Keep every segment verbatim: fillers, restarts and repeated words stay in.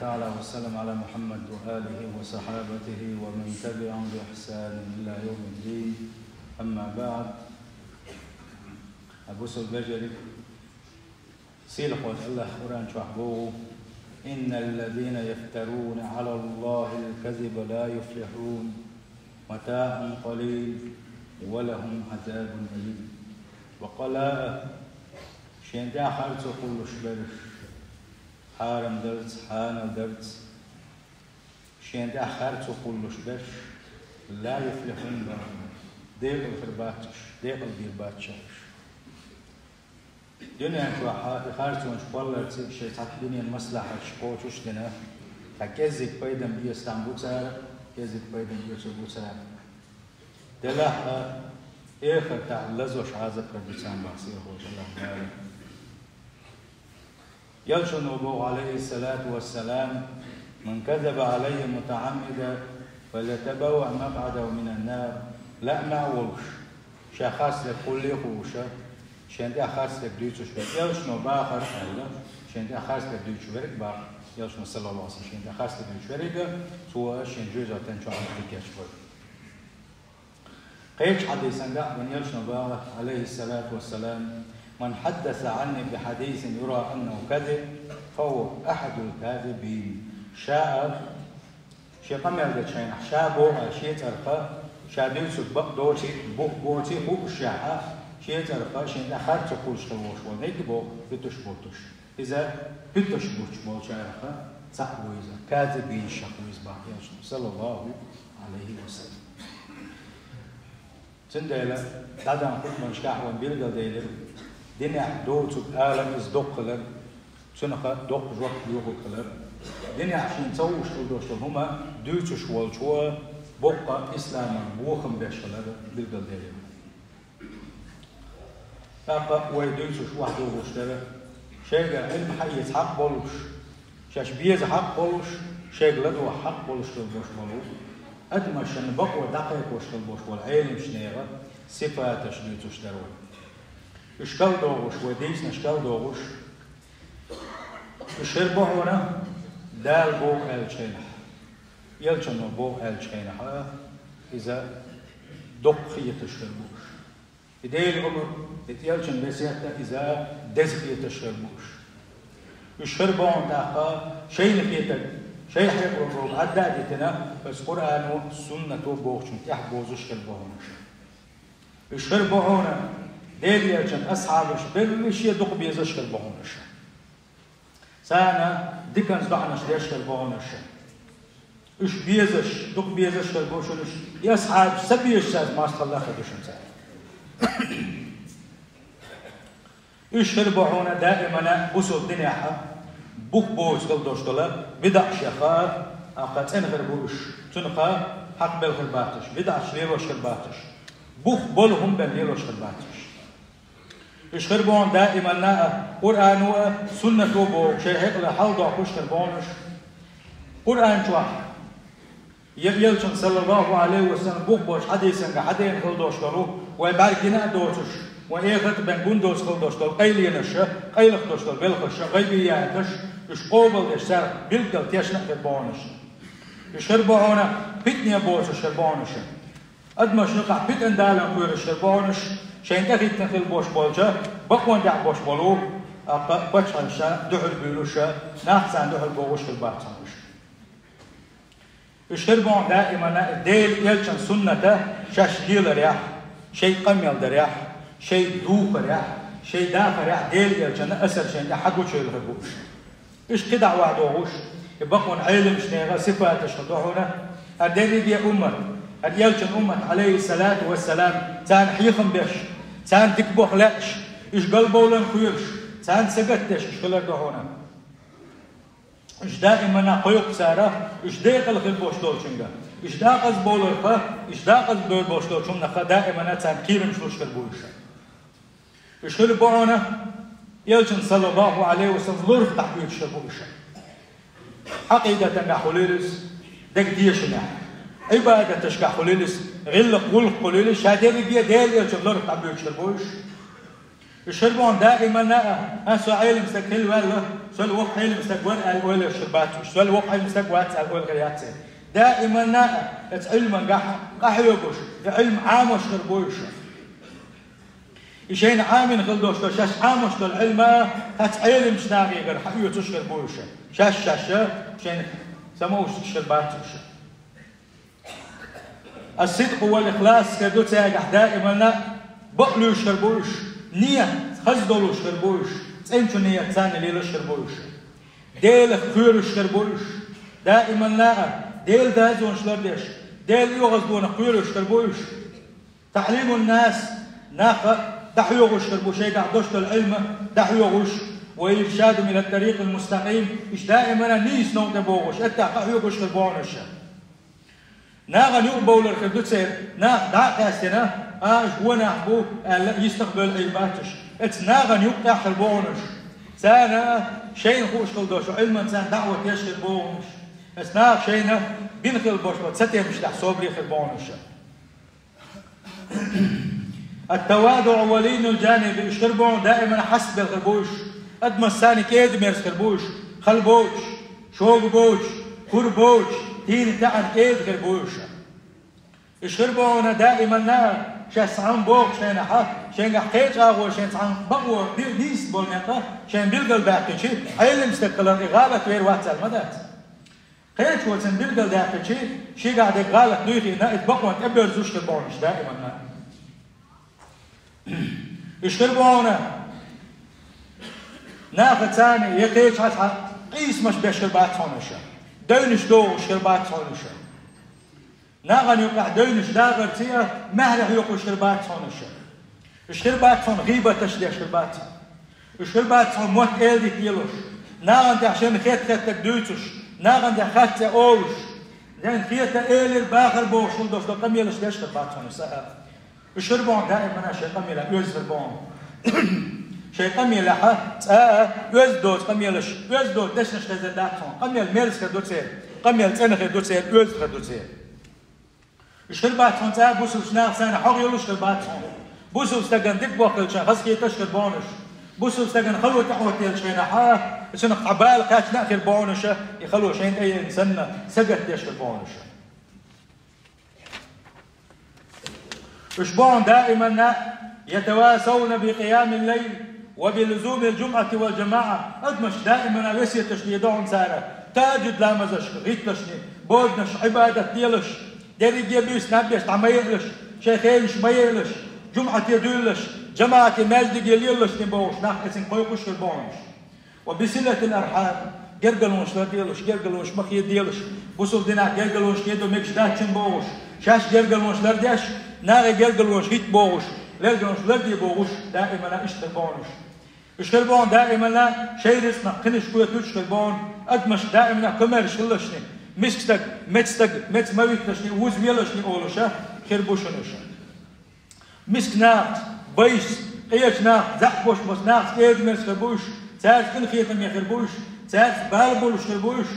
تعالى وسلم على محمد وآله وصحابته ومن تبعهم بإحسان إلى يوم الدين. أما بعد. Абу Сулбажарик, сийлахь волчу Аллах Къуръан чохь боху: «إن الذين يفترون على الله الكذب لا يفلحون. متاع قليل ولهم عذاب أليم». Ва къала а, шен тӀехь харцо кхуллуш берш, хьарам дарца, хьанал дарца, шен тӀехь харцо кхуллуш берш, لا يفلحون боху, декъала хир бац уьш, декъала дийр бац уьш. Дуьнен чохь и харцонаш кхолларца шайн цхьацца дуьненан маслахьаташ кхочуш а дина, ткъа кӀеззиг пайдам эца там бу цара, кӀеззиг пайдам эцур бу цара. Делахь а, эхартахь лазош Ӏазап хир ду царна боху сийлахь волчу Аллах Дала. Элчано боху, عليه الصلاة والسلام: «من كذب علي متعمدا فليتبوأ مقعده من النار». Лаамехь а волуш, ша харцдерг кхулле а хууш, шен тӀехь харцдерг дуьйцуш верг, элчано бахара аьлла, шен тӀехь харцдерг дуьйцуш верг боху, элчано, саллаллаху Ӏалайхи ва саллам, шен тӀехь харцдерг дуьйцуш верг, цо шен жоьжахатин чохь дика кечбойла. Кхечу хьадисангахь вайн элчано боху, عليه الصلاة والسلام: «من حدث عني بحديث يرى أنه كذب فهو أحد الكاذبين». Ша а, шен къамел дечу хенахь, ша боху а, шен цӀарах а, ша дуьйцург бакъ доций, бух боций хууш шехь а, шен цӀарах а, шен тӀехь харцо кхуллуш хила волуш волу ниг боху, хӀуьттуш болу туш. Иза хӀуьттуш буьттуш болчарах цхьаъ ву иза, казибинех ву иза боху элчано, саллаллаху Ӏалайхи ва саллам. Цундела дӀадаханчу хутбанашкахь вайна билгалделира, динехь доцург алар иза доккха хилар, цунах доккха жоп лоьхург хилар. Динехь шена ца хууш хила долуш долу хӀума дуьйцуш волчо боккха исламан бохам беш хилар билгалделира. ТӀаккха вай дуьйцуш охьадогӀуш дара, шайга Ӏилма хьаэца хьакъ болуш, шаьш беза хьакъ болуш, шайга ладогӀа хьакъ болуш хила болуш болу, адамашна бакъо дӀакхайкхош хила болуш болу Ӏеламчу нехан сифаташ дуьйцуш дара вай. Уьш кхалдогӀуш, вай дийцинарш кхалдогӀуш, уьш хир бу хьуна Дала боху аьллачу хенахь, элчано боху аьллачу хенахь а, иза доккха хеташ хир бу уьш. И Делан омра, и элчан весет а иза деза хеташ хир бу уьш. Уьш хир бу хьуна тӀаккха шайна хетарг, шайн хьекъале бохург Ӏадда а дитина, оцу Къуръано, суннато бохучунна тӀехь бозуш хир бу хьуна уьш. Уьш хир бу хьуна Делан элчан асхьабаш берриш а дукха безаш хир бу хьуна уьш. Царна диканца доӀанаш деш хир бу хьуна уьш. Уьш безаш, дукха безаш хир бу шуна уьш. И асхьабаш ца безаш цаьрца мостагӀалла хир ду шуна цара. Уьш хир бу хьуна даимана бусалба динехь бух боцуш хила долуш долу бидаӀаш яха, тӀаккха цӀена хир бу уьш. Цунах хьакъ бела хир бац уьш, бидаӀаш лелош хир бац уьш. Бух болу хӀума бен лелош хир бац уьш. Уьш хир бу хьуна даиманна а, Къуръано а, суннато боху шайн хьекъале хьалдоккхуш хир бу хьуна уьш. Къуръан чохь, я элчан, саллаллаху Ӏалайхи ва саллам, бух болчу хьадисанга хьадеана хила долуш долу, вай бӀаьргина а доцуш, вай эхарта бен гун доцуш хила долуш долу къайленаш а, къайлаха долуш долу белхаш а, гӀайбияташ, уьш къобалдеш царах билггал тешна а хир бу хьуна уьш. Уьш хир бу хьуна питане боцуш хир бу хьуна уьш. Адамашна юкъахь питана далан кхоьруш хир бу хьуна уьш, шайна тӀехӀиттина хила болуш болчу, бакъонан тӀехь болуш болу, тӀаккха пачхьалкхашна дуьхьал буьйлуш а, нах царна дуьхьал богӀуш хир бац хьуна уьш. Уьш хир бу хьуна даимана Делан элчан сунната шаьш леларехь, шайн къамел дарехь, шайн духарехь, шайн дахарехь Делан элчанна асар шайна тӀехь хьагучуйла хир бу уьш. Уьш кхидӀа охьадогӀуш, и бакъонан Ӏеламчу нехан сифаташ хир ду хьуна, хӀара дерриге уммат, хӀара элчан уммат, Ӏалайхиссалату вассалам, царна хьехам беш, царна дика боху лаьаш, уьш галбовларна кхоьруш, царна сагатдеш уьш хилар ду хьуна. Уьш даимана кхойкху цара, уьш декъала хир болуш долчуьнга, уьш декъаза бовларх, уьш декъаза бевр болуш долчу хӀуманах даимана царна кхерамаш луш хир бу уьш. Уьш хир бу хьуна, элчан, саллаллаху Ӏалайхи ва саллам, лорах дӀахьоьцуш хир бу уьш. Ӏакъидатангахь хуьлийла иза, дегтешамехь, Ӏибадаташкахь хуьлийла иза, гӀиллакх-гӀуллакх хуьлийла иза, ша дерриге Делан элчан лорах дӀабоьцуш хир бу уьш. Уж хир бу хьуна даиманна а, хӀанз со Ӏелам стаг хилла ваьлла, сол воккха Ӏелам стаг вара аьлла ойла еш хир бац уж, сол воккха Ӏелам стаг вац аьлла ойла хир яц. Даиманна а оцу Ӏилманга къахьоьгуш, и Ӏилма Ӏамош хир бу уж. И шайна Ӏамийна хила долуш долу, шаьш Ӏамош долу Ӏилма а цхьацца Ӏеламчу нахехьара хьаоьцуш хир бу уж. Шаьш-шаьш шайна самаоьцуш хир бац уж. Ас-сидкъу вал ихлас хир ду цаьргахь даиманна, бакълуьйш хир бу уж, ният хаза долуш хир бу уж, цӀеначу ният царна лелаш хир бу уж. Делах кхоьруш хир бу уж, даиманна а Делан дозанаш лардеш, Делан оьгӀазлонах кхоьруш хир бу уж. ТаӀлимун-нас, нах дӀахьоьгӀуш хир бу, шайгахь долуш долу Ӏилма дӀахьоьгӀуш, ва иршадухум ила ттарикъил мустакъим, уж даиманна нийса новкъа тӀе богӀуш, аттахь къахьоьгуш хир бу хьуна уж. Нахана юкъабовлар хир ду церан, нах дӀа а къаьстина, а, уж вон нах бу аьлла, йистах бевлла Ӏийр бац уж. Оцу нахана юккъехь хир бу хьуна уж. Царна шайна хууш хила долчу Ӏилманца царна даӀват еш хир бу хьуна уж. Оцу наха шайна бина хила болуш болу цатемаштахь собаре хир бу хьуна уж. Ат-тавадуъ ва лийнул джаниб, уж хир бу хьуна даиманна хьастабелла хир бу уж, адамашца кӀеда-мерза хир бу уж, хала боцуш, шога боцуш, кура боцуш, дийна таьӀна кӀеда хир бу уж. Уж хир бу хьуна даиманна а шаьш цхьаьна богӀучу хенахь, шайгахь кхечу агӀор шайна цхьаьна бакъо би-, нийса болу некъ шайна билгалбаьккхича, Ӏелам стаг хиларх и гӀалат вер вац аьлла ма дац. Кхечо цунна билгалдаьккхича, шегахь дерг гӀалат дуй хиъна, иза бакъонна тӀебоьрзуш хир бу хьуна уж даиманна. Уж хир бу хьуна нахаца я кхечахьа къийсамаш беш хир бац хьуна уж, девнаш дохуш хир бац хьуна уж. Нахана юкъахь девнаш дагӀарца а маьхьарий хьоькхуш хир бац хьуна уж. Уж хир бац хьуна гӀийбаташ деш хир бац хьуна. Уж хир бац хьуна мотт эладита лелош, нахана тӀехь шайна хетта-хеттарг дуьйцуш, нахана тӀехь харц цӀе олуш, шайна хета элира бахара бохуш хила долуш долу къамелаш деш хир бац хьуна уж. Уж хир бу хьуна даиманна шайн къамелехь оьзда хир бу хьуна. Шайн къамелехь цкъа а оьзда доцу къамелаш, оьзда доцу дешнаш хезар дац хьуна. Къамел мерза хир ду церан, къамел цӀена хир ду церан, оьзда хир ду церан. Уж хир бац хьуна цкъа а бусалба нахаца хьогӀ йолуш хир бац хьуна. Бусалба стагана дика бохкалча хаза хеташ хир бу хьуна уж. Бусалба стагана хало тӀехӀоттаелчу хенахь, цунах цхьа бала кхаьчна а хир бу хьуна уж, и хало шайна тӀееана санна, сагатдеш хир бу хьуна уж. Уж бу хьуна даиманна, ятавасавна би къиямил лайл ва би лузумил джумъати вал джамаъа. Адамашка даиманна весеташ дийр ду хьуна цара, тахӀажжуд ламазашка гӀитталашний, боданаш, Ӏибадат делаш, дерриге а буьйса наб еш дӀа ма яалаш, шайн хенаш ма яалаш, джумъате дуьйлалаш, джамаӀате маьждиге лелалашний бохуш, нах эцинга кхойкхуш хир бу хьуна уж. Ва би силатил архьам, гергарлонаш ларделаш, гергарлонаш ма хеделаш, бусалба динехь гергарлонаш хедо мегаш дац шуна бохуш, шаьш гергарлонаш лардеш, нахе гергарлонаш хӀитта бохуш, гергарлонаш ларде бохуш, даиманна иштта хир бу хьуна уж. Уж хир бу хьуна даиманна шайн рицкъанах кхинаш кхетуьйтуш хир бу хьуна, адамашка даиманна комаьрша хилалашний, миска стаг, меца стаг, меца ма витталашний, вуза велалашний олуш хир бу шуна уж. Миска нахаца, байшца, къечу нахаца, заьӀапаш боцу нахаца кӀеда-мерза хир бу уж, цаьрца къинхетаме хир бу уж, цаьрца бала болуш хир бу уж.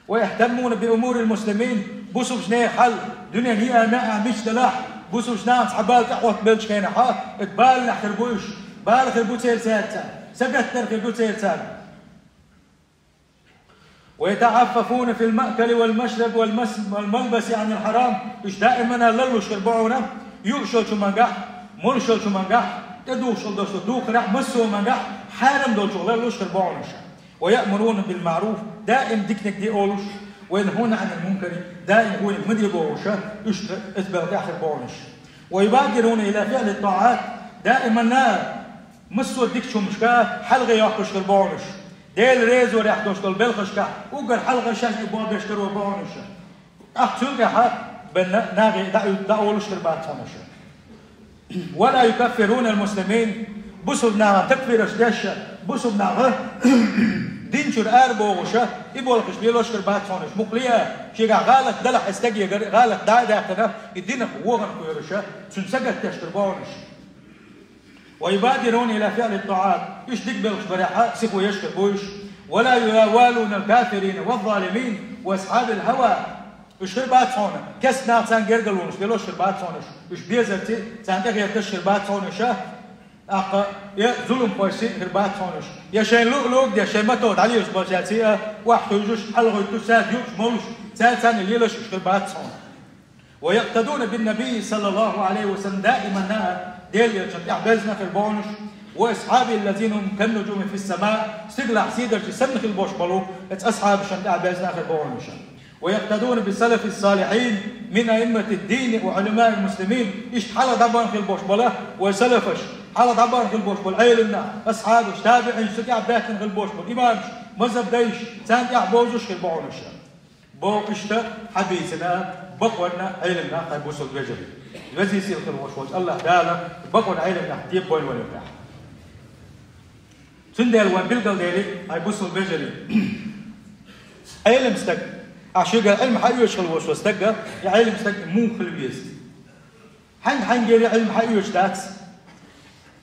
Ва яхтаммуна би умурил муслимин, бусалбачу нехан хьал, дуьненан йиъа-маьӀӀа мича далахь, бусалбачу нахаца цхьа бала тӀехӀоттабелчу хенахь, оцу баланехь хир бу уж, бала хир бу церан цаьрца, сагатдар хир ду церан царна. Ва ятаӀаффафуна фил маъкали вал машраби вал мас-, вал малбаси Ӏанил хьарам. Уж даиманна ларлуш хир бу хьуна, юуш йолчу хӀумангахь, молуш йолчу хӀумангахь, тӀедухуш хила долуш долу духарехь, массо а хӀумангахь хьарам долчух ларлуш хир бу хьуна уж. Ва яъмуруна бил маъруф, даим диканиг де олуш, ва янхауна Ӏанил мункари, даим вониг ма де бохуш, уьш тха эцбелла тӀехь хир бу хьуна уж. Ва юбадируна ила фиълит таӀат, даиманна массо а дикачу хӀуманашка хьалхе йоккхуш хир бу хьуна уж. Дела резаварехь долуш долу белхашкахь уггар хьалха шаьш и болх беш карор бу хьуна уж. ТӀаккха цул тӀаьхьа бен нахе дӀа-, дӀаолуш хир бац хьуна уж. Ва ла юкаффирунал муслимин, бусалба нахана такфираш деш, бусалба нах дин чуьра ара бохуш, и болхаш лелош хир бац хьуна уж. Мукъа ле а, шегахь гӀалат далахь, и стаге гӀалат дӀа а даьккхина, и динах вохана кхоьруш, цуьнан сагатдеш хир бу хьуна уж. Ва юбадируна ила фиълит таӀат, уьш дика белхаш барехь сихо еш хир бу уж. Ва ла ювалунал кафирина ваз залимин ва асхьабал хӀава. Уьш хир бац хьуна кестта нахаца гергарлонаш лелош хир бац хьуна уж. Уьш безарца царна тӀегӀерташ хир бац хьуна уж. ТӀаккха я зуламхой сий хир бац хьона уьш, я шайн луъ-луъ деш, шайн мато дӀалелаш болчаьрца а охьахуьйжуш, хьалхуьйтуш, цаьрца юкъаш молуш, цаьрца царна лелаш уьш хир бац хьона. ويقتدون بالنبي صلى الله عليه وسلم, даиман а Делан элчанна тӀехь безна хир бохьанаш, وأصحابه الذين هم كالنجوم في السماء, стигалахь седарчий санна хир болуш болу эцу асхьабашна тӀехь безна хир бохьанаш. ويقتدون بالسلف الصالحين من أئمة الدين وعلماء المسلمين, иштта хьалха дӀабахана хир болуш болу вай салафаш, хьалха дӀабахана хир болуш болу Ӏеламнах, асхьабаш, табиӀинаш, цу тӀехь баьхкина хир болуш болу имамаш, мазхӀаб дайш, царна тӀехь бовзуш хир бохьанаш. Боху иштта хьан бийцина бакъонна Ӏеламнах, хӀай бусалба вежарий. Везий сийлахь хир волуш волчу АллахӀ Дала бакъонна Ӏеламнах дебойла вайна юкъахь. Цундела вайн билгалдели, хӀай бусалба вежарий, Ӏелам стаг, ахь шегара Ӏилма хьаоьцуш хила волуш волу стаг, и Ӏелам стаг муха хила веза? Хьаьнга-хьаьнггара Ӏилма хьаоьцуш дац.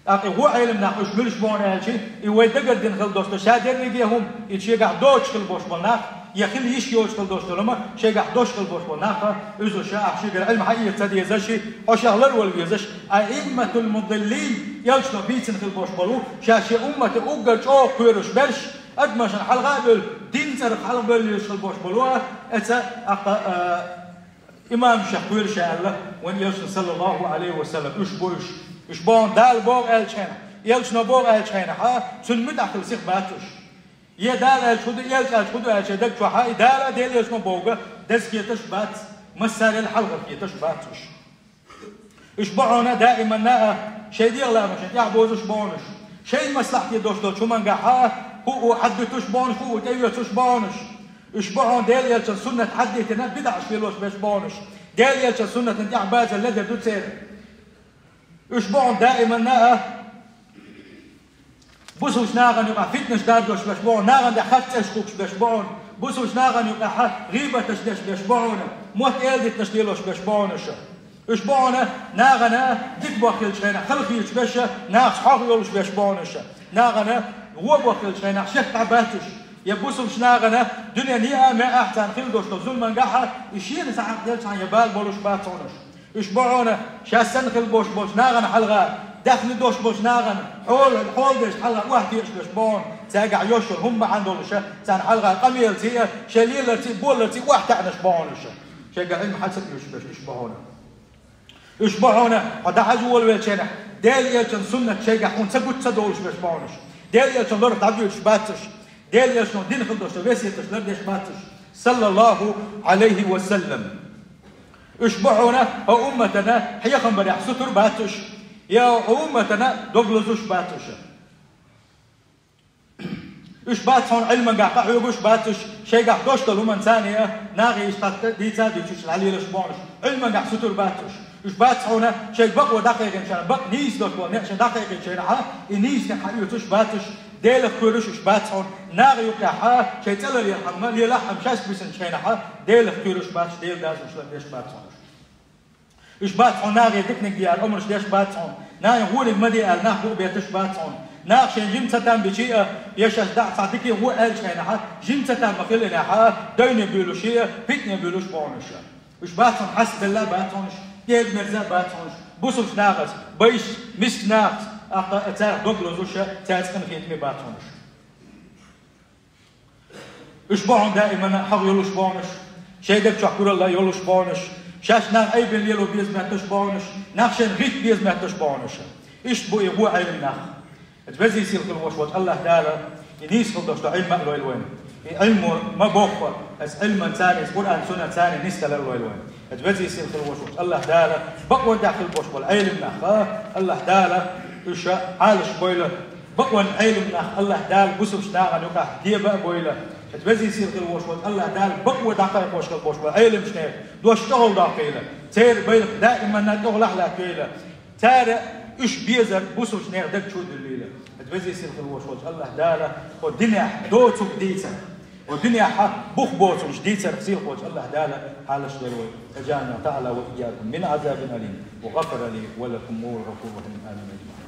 ТӀаккха и вон Ӏеламнах уьш муьлш бохьана аьлча, и вай дагардина хила долуш долу ша дерриге а хӀума, и шегахь доцуш хила болуш болу нах, я хила йиш йоцуш хила долуш долу хӀума, шегахь дош хила болуш болу нах, уьш ша ахь шегара Ӏилма хьаэца ца дезаш, хьо шех ларвала везаш, аимматул мудиллин, элчано бийцина хила болуш болу, ша шен уммате уггар чӀогӀа кхоьруш берш, адамашна хьалха а бевлла, дин цӀарах хьалха бевлла везаш хила болуш болу, эца, тӀаккха, а, имамашех кхоьруш аьлла, вайн элчано, саллаллаху Ӏалайхи ва саллам, уьш бу уьш. Уьш бохьана Дала боху аьллачу хенахь, элчано боху аьллачу хенахь, цунна муьтӀахь хила сиха бац уьш. Я Дала аьллачу хӀун ду, элча аьллачу хӀун ду аьлча, даг чохь и Дала а, Делан элчано а бохург деза хеташ бац, массарел хьалха хеташ бац уьш. Уьш бохьана даиманна а шайн дегӀан лаамашна тӀехь бозуш бохьанаш, шайн маслахьте дош долчу хӀумангахь а хӀуъу хьаддуьтуш бохьанаш, хӀуъу тӀеоьцуш бохьанаш. Уьш бохьана Делан элчан суннат хьаддитина, бидӀаш лелош беш бохьанаш. Делан элчан суннатан тӀехь базар ледер ду церан. Уьш бохьана даиманна а бусулчу нахана юкъахь фитнаш даржош беш бохьана, нахана тӀехь харц цӀераш кхуьуш беш бохьана, бусулчу нахана юкъахь гӀийбаташ деш беш бохьана, мотт-эладитанаш лелош беш бохьанаш. Уьш бохьана нахана дика бохь хилчу хенахь халахеташ беш, нахаца хьох йолуш беш бохьанаш. Нахана вон бохь хилчу хенахь шек дӀа бац уьш. Я бусулчу нахана дуьненан яа а, маьа а царна хила долуш долу зуламангахь а, и шена схьа хьакъ делчхьана я бала болуш бац хьуна уьш. Уьш бохьана шаьш санна хила болуш болчу нахана хьалха, даьхни долуш болчу нахана хьола, хьола деш хьалха охьатаьӀаш беш бохьана, цаьргахь йолуш йолу хӀума бахьана долуш, царна хьалха къамелаций а, шайн леларций а, боларций а охьатаьӀнаш бохьана уьш. Шайгахь Ӏилма хьан ца оьшуш беш уьш бохьана. Уьш бохьана хьо дӀахьажа волавеллачу хенахь, Делан элчан суннат шайгахь хьуна ца гуттар а ца долуш беш бохьана уьш. Делан элчан ларах дӀабоьдуш бац уьш. Делан элчано дина хила долуш долу весеташ лардеш бац уьш. Саллаллаху Ӏалайхи ва саллам. Уьш бохьана хьо умматана хьехам барехь сутур бац уьш. Я хьо умматана дог лозуш бац уьш. Уьш бац хьуна Ӏилмангахь къахьоьгуш бац уьш, шайгахь дош долу хӀуманца а, нахе иштта хатта дийца а дуьйцуш дӀалелаш бохьанаш. Ӏилмангахь сутур бац уьш. Уьш бац хьуна шайга бакъо дӀакхайкхинчарна, бакъ нийса долуш болу некъ шайн дӀакхайкхинчу хенахь, и нийса некъ хьаоьцуш бац уьш. Делах кхоьруш уьш бац хьуна. Наха юкъахь шайн цӀа ларъян хӀума лелахь а, шаьш бисинчу хенахь, Делах кхоьруш бац уьш, Делан дазонаш лардеш бац хьуна уьш. Уьш бац хьуна нахе диканиг де аьлла омраш деш бац хьуна. Нахана вониг ма де аьлла нах букъ бетташ бац хьуна. Наха шайна жима ца там бичий а, я шаьш дӀа а цхьа дикий гӀо аьллачу хенахь, жима ца там ма хилинехь, дайне буьйлуш а, питане буьйлуш бохьана уьш. Уьш бац хьуна хьастабелла а бац хьуна уьш, кӀеда-мерза а бац хьуна уьш, бусулчу нахаца, байшца, мискачу нахаца, тӀаккха царах дог лозуш а, цаьрца къинхетаме бац хьуна уьш. Уьш бохьана даиманна хьагӀ йолуш бохьанаш, шайн даг чохь куралла йолуш бохьанаш, шаьш нах айбина лело беза метташ бохьанаш, нах шайна гӀитта беза метташ бохьанаш. Иштта бу и гӀо Ӏилманах. Аса везий сийлахь хила волуш волчу АллахӀ Дала и нийса хила долуш долу Ӏилма а лойла вайна. И Ӏилмо ма бохху, аса Ӏилманца а, аса Къуръан-Суннатца а нисдалар лойла вайна. Аса везий сийлахь хила волуш волчу АллахӀ Дала бакъонна тӀехь хила болуш болу Ӏилманах, АллахӀ Дала уьш Ӏалаш бойла. Бакъонна Ӏилманах АллахӀ Дала бусулчу нахана юкъахь деба а бойла. Аса везий сийлахь хила волуш волчу АллахӀ Дала бакъо дӀакхайкхош хила болуш болу Ӏеламчу нехан дош чӀогӀа доккхийла. Церан байлах даиманна тӀехула лахьлаттавейла. Цара уьш безар бусулчу нехан даг чу а дуьллийла. Аса везий сийлахь хила волуш волчу АллахӀ Дала хӀо динехь доцург дийцар, хӀо динехь бух боцург дийцар сийлахь волчу АллахӀ Дала хьалаш дойла вай. أجارنا تعالى وإياكم من عذاب أليم وغفر لي ولكم وهو الغفور الرحيم. آمين.